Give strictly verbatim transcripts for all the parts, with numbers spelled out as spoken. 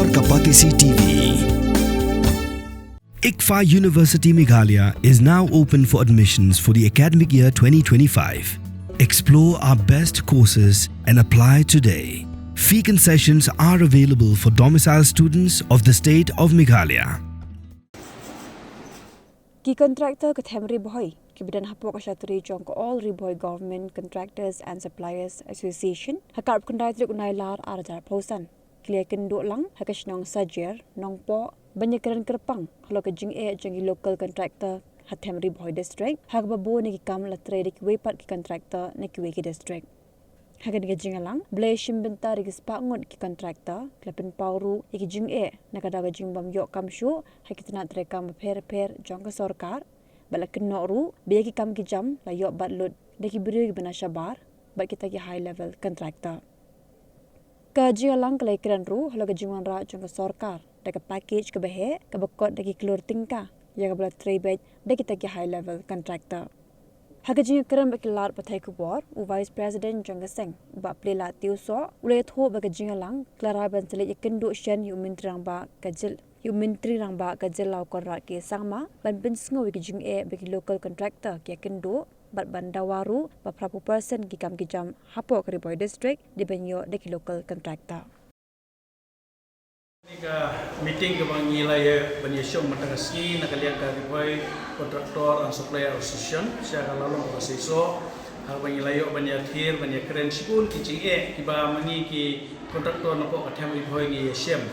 Kapatisi T V. ICFAI University Meghalaya is now open for admissions for the academic year twenty twenty-five. Explore our best courses and apply today. Fee concessions are available for domicile students of the state of Meghalaya. Ki contractor ka them Ri Bhoi kiba don hapoh ka shatri jong ka All Ri Bhoi Government Contractors and Suppliers Association, ha ka arphew khyndai tarik u Nailar arhajar arphew san, ki la ïakynduh lang ha ka shnong Sajer, Nongpoh, ban ïakren kyrpang halor ka jingeh jong ki local contractor ha them Ri Bhoi District, ha kaba bun na ki kam la trei da kiwei pat ki contractor na kiwei ki district. Ha kane ka jingïalang ba la ïashim bynta da ki spah ngut ki contractor, ki la pynpaw ruh ïa ki jingeh na ka daw ka jingbym ïoh kam shuh ha ki tnat treikam bapher bapher jong ka sorkar, bad la kynnoh ruh ba ïa ki kam ki jam la ïoh bat lut da ki briew kiba na shabar bad kita ki high level contractor. Ka jingïalang ka la ïakren ruh halor ka jingwanrah jong ka sorkar da ka package kaba heh, kaba kot da ki klur tyngka, ïa kaba la trei beit da kita ki high level contractor. Ha ka jingïakren bad ki lad pathai khubor, u Vice President jong ka seng, u Bah Pleilah Tiewsoh, u la ïathuh ba ka jingïalang ka la rai ban sa leit ïakynduh shen ïa u Myntri Rangbah ka jylla, ïa u Myntri Rangbah ka jylla u Conrad K Sangma, ban pynsngew ïa ki jingeh ba ki local contractor ki ïakynduh, bad ban dawa ruh ba phra phew percent ki kam ki jam hapoh ka Ri Bhoi District dei ban ïoh da ki local contractor. Kane ka meeting kaba ngi la ïa ban ïashong mynta ka sngi na ka liang ka Ri Bhoi Contractor and Supplier Association, sha ka Lahlong kaba seisoh, ha kaba ngi la ïoh ban ïathir ban ïakren shibun ki jingeh kiba ma ngi ki contractor napoh ka them Ri Bhoi ngi ïashem.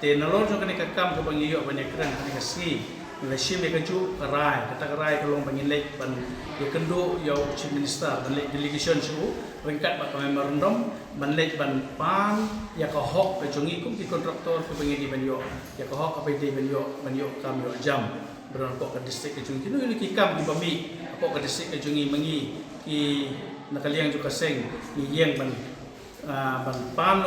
Te nalor jong kane ka kam kaba ngi ïoh ban ïakren kane ka sngi, ngi la shim ïa kajuh ka rai, kata ka rai ka long ba ngin leit ban ïakynduh ïa u Chief Minister, ban leit delegation sha u ryngkat bad ka memorandum, ban leit ban pan ïa ka hok ka jong ngi kum ki contractor kiba ngi dei ban ïoh, ïa ka hok kaba dei ban ïoh, ban ïoh kam ïoh jam. Ba don hapoh ka district ka jong ngi, kino kino ki kam kiba mih hapoh ka district ka jong ngi, ma ngi ki na ka liang jong ka seng ngi ïeng ban, ah, ban pan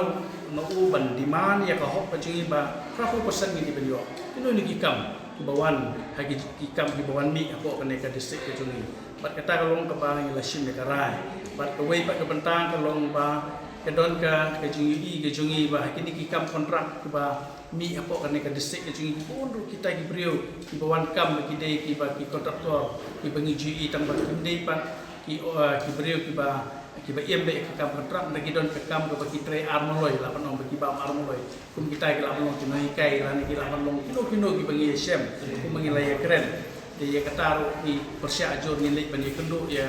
na u, ban demand ïa ka hok ka jong ngi ba phra phew percent ngi dei ban ïoh. Kino kino ki kam kiba wan ha ki, ki kam kiba wan mih hapoh kane ka district ka jong ngi. Bad kata ka long kaba ngi la shim ïa ka rai. Bad kawei pat ka bynta ka long ba ka don ka, ka jingïohi ka jong ngi ba ha kine ki kam kontrak kiba mih hapoh kane ka district ka jong ngi, bun ruh kita ki briew kiba wan kam ba ki dei kiba ki contractor kiba ngi ju ïohi tang ba kim dei pat ki, uh, ki briew kiba, kiba im beit ha ka kam kontrak, nda ki don ka kam kaba ki trei ar maloi, lah ban ong ba kiba ar maloi. Kum kita ki lah ban long ki nonghikai lane ki lah ban long kino kino kiba ngi ïashem, kumba ngi la ïakren. Te ïa kata ruh ngi pyrshah jur ngin leit ban ïakynduh ïa,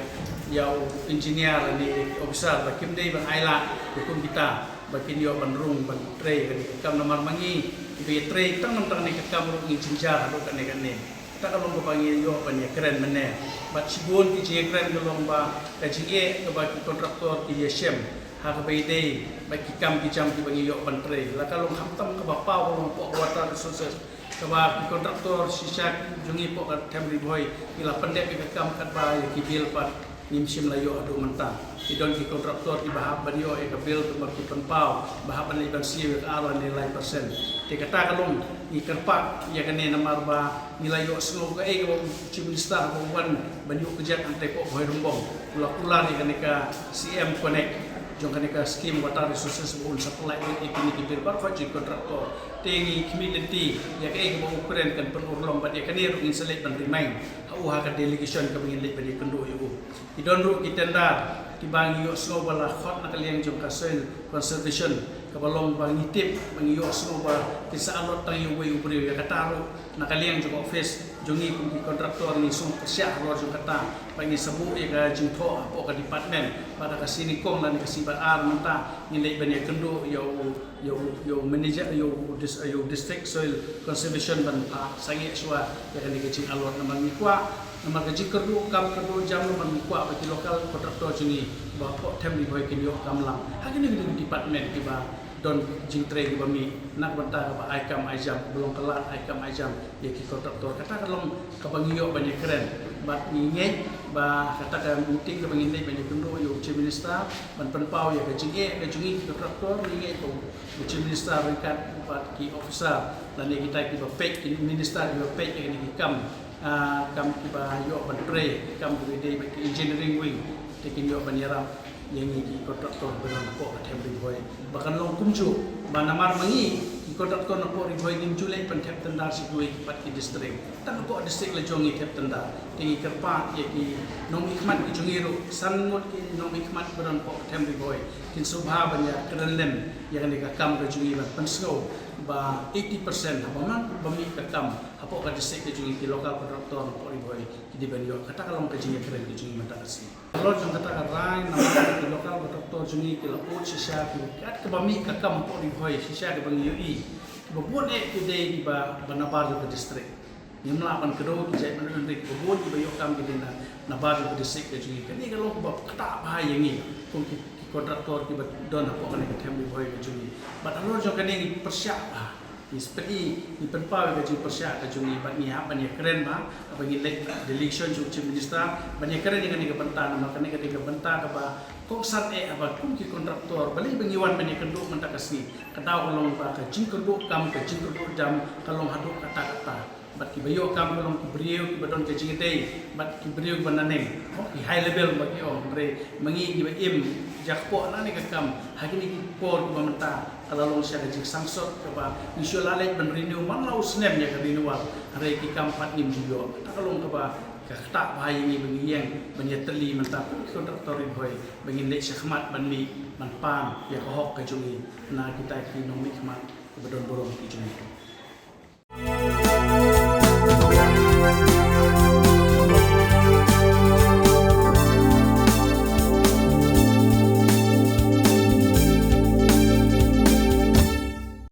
ïa u engineer lane ïa ki officer ba kim dei ban ailad ïa kum kita ba kin ïoh ban rung ban trei kane ka kam, namar ma ngi kiba ïatrei tang namar kane ka kam ruh ngi jynjar haduh kane kane. Kata ka long kaba ngi ïoh ban ïakren mynne. Bad shibun ki jingïakren ka long ba ka jingeh kaba ki contractor ki ïashem ha kaba ïadei bad ki kam ki jam kiba ngi ïoh ban trei. La ka long khamtam kaba paw ka long hapoh ka Water Resources, kaba ki contractor shisha jong ngi hapoh ka them Ri Bhoi ki la pyndep ïa ka kam katba ïa ki bill pat ngim shym la ïoh haduh mynta. Ki don ki contractor kiba hap ban ïoh ïa ka bill, kiba ki pynpaw ba hap ban leit ban siew ïa ka ar lane lai percent. Te kata ka long ngi kyrpad ïa kane namar ba ngi la ïohsngew kaei kaba u Chief Minister haba u wan ban ïuh kjat hangtei hapoh Bhoirymbong, u la kular ïa kane ka C M Connect jong kane ka scheme Water Resources ba un supply ïa kine ki bill baroh jong ki contractor. Te ngi khmih lynti ïa kaei kaba u kren kan pynurlong bad ïa kane ruh ngin sa leit ban remind ha u ha ka delegation kaba ngin leit ban ïakynduh ïa u. Ki don ruh ki tender kiba ngi ïohsngew ba la khot na ka liang jong ka Soil Conservation, kaba long ba ngi tip ba ngi ïohsngew ba kin sa allot tang ïa uwei u briew. Ïa kata ruh na ka liang jong ka office jong ngi kum ki contractor ngi sngewpyrshah halor jong kata, ba ngin sa buh ïa ka jingthoh hapoh ka department, ba da ka sngi nyngkong lane ka sngi ba ar mynta ngin leit ban ïakynduh ïa u, ïa u, ïa u manager, ïa u dis-, ïa u District Soil Conservation ban phah sangeh shuwa ïa kane ka jingallot. Namar ngi kwah, namar ka jingkyrduh kam kyrduh jam, namar ngi kwah ba ki local contractor jong ngi ba hapoh them Ri Bhoi kin ïoh kam lang ha kine ki department kiba don jingtrei kiba mih, na ka bynta kaba ai kam ai jam, kaba long ka lad ai kam ai jam ïa ki contractor. Kata ka long kaba ngi ïoh ban ïakren bad ngi ngeit ba kata ka meeting kaba ngin leit ban ïakynduh ïa u Chief Minister ban pynpaw ïa ka jingeh ka jong ngi ki contractor, ngi ngeit ba u Chief Minister ryngkat bad ki officer lane kita kiba peit, ki minister kiba peit ïa kine ki kam, ah, kam kiba ïoh ban trei, kam kiba dei bad ki engineering wing, te kin ïoh ban ïarap ïa ngi ki contractor ba don hapoh ka them Ri Bhoi. Ba kan long kumjuh ba namar ma ngi ki Ki contractor na pdeng Ri Bhoi ngim ju leh ban thep tender sha kiwei pat ki district. Tang hapoh district la jong ngi thep tender. Te ngi kyrpad ïa ki nongmihkhmat ki jong ngi ruh, san ngut ki nongmihkhmat ba don hapoh ka them Ri Bhoi kin sngewbha ban ïa kren lem ïa kane ka kam ka jong ngi ban pynsngew ba eighty percent haba man ba mih ka kam hapoh ka district ka jong ngi, ki local contractor na pdeng Ri Bhoi ki dei ban ïoh. Kata ka long ka jingïakren ka jong ngi mynta ka sngi. Halor jong kata ka rai namar ki local contractor jong ngi ki la ud shisha ki kat kaba mih ka kam hapoh Ri Bhoi shisha kaba ngi ïohi. Kiba bun eh ki dei kiba nabar jong ka district. Ngim lah ban kdew ki jait bynriew, kiba bun kiba ïoh kam ki dei na nabar jong ka district ka jong ngi. Kane ka long kaba ktah bha ïa ngi kum ki, ki contractor kiba don hapoh kane ka them Ri Bhoi ka jong ngi. Bad halor jong kane ngi pyrshah bha. Ngi spet i, ngi pynpaw ïa ka jingpyrshah ka jong ngi bad ngi hap ban ïakren bha, haba ngi leit delegation jong u Chief Minister ban ïakren ïa kane ka bynta, namar kane ka dei ka bynta kaba kongsan eh haba kum ki contractor, balei ba ngi wan ban ïakynduh mynta ka sngi. Ka daw ka long ba ka jingkyrduh kam, ka jingkyrduh jam ka long haduh katta katta. Bad kiba ïoh kam ka long ki briew kiba don ka jingïadei bad ki briew kiba naneng. Hok, ki high level ba ki ong, hynrei ma ngi kiba im jakpoh na kane ka kam ha kine ki por kiba mynta, ka la long sha ka jingsangsot kaba ngi shu lah leit ban renew man la u snem ïa ka renewal, hynrei ki kam pat ngim ju ïoh. Kata ka long kaba ka ktah bha ïa ngi ba ngi ïeng ban ïatylli mynta kum ki contractor Ri Bhoi ba ngin leit shakhmat ban mih ban pan ïa ka hok ka jong ngi na kita ki nongmihkhmat kiba don burom ki jong ngi.